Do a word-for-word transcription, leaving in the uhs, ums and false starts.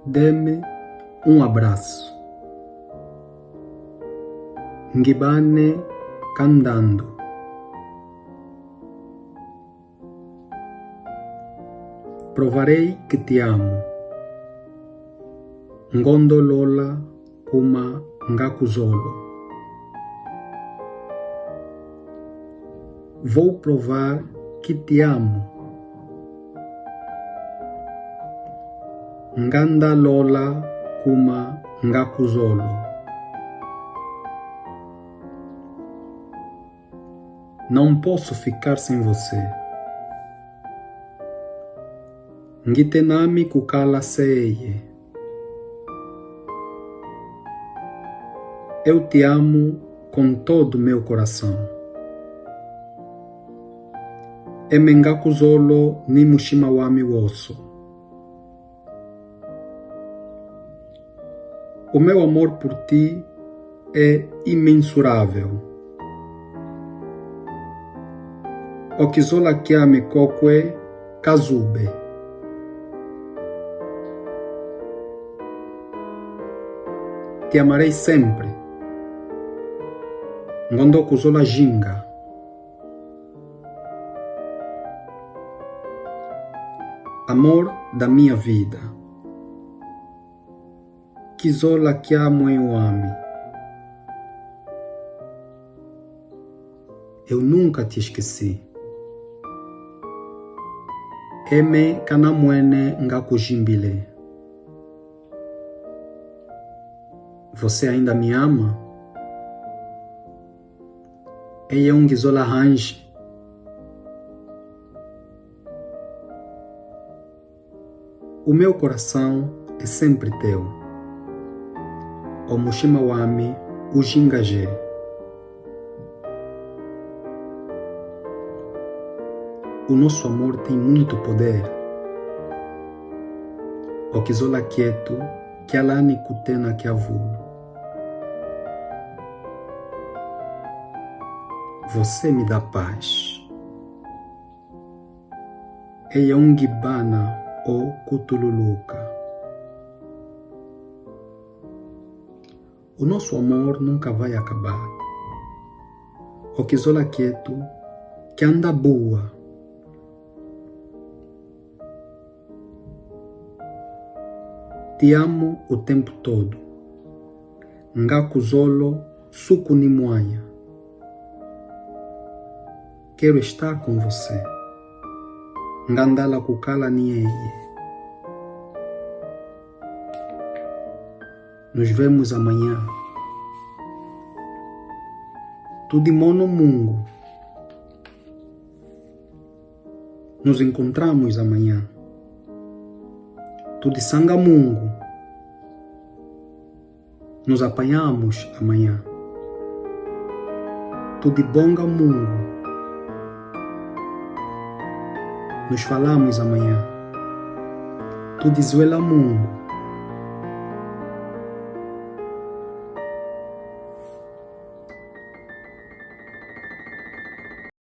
Dê-me um abraço. Ngibane kandandu. Provarei que te amo. Ngondolola kuma ngakuzolo. Vou provar que te amo. Ngandalola kuma ngakuzolo. Não posso ficar sem você. Ngitenami kukala seye. Eu te amo com todo meu coração. Eme ngakuzolo ni mushima wami woso. O meu amor por ti é imensurável. Okizola kiame kokwe kazube. Te amarei sempre. Ngondokuzola jinga. Amor da minha vida. Kizola kia mweyi wami. Eu nunca te esqueci. Eme kanamwene ngakujimbile. Você ainda me ama? Eye ungizola hanji? O meu coração é sempre teu. Omushima wami ujinga je. O nosso amor tem muito poder. Okizola kietu kialani kutena kiavulu. Você me dá paz. Eye ungibana okutululuka. O nosso amor nunca vai acabar. Okizola kietu kiandabua. Te amo o tempo todo. Ngakuzolo suku ni mwaya. Quero estar com você. Ngandala kukala ni eye. Nos vemos amanhã. Tudimono mungu. Nos encontramos amanhã. Tudisanga mungu. Nos apanhamos amanhã. Tudibonga mungu. Nos falamos amanhã. Tudizwela mungu.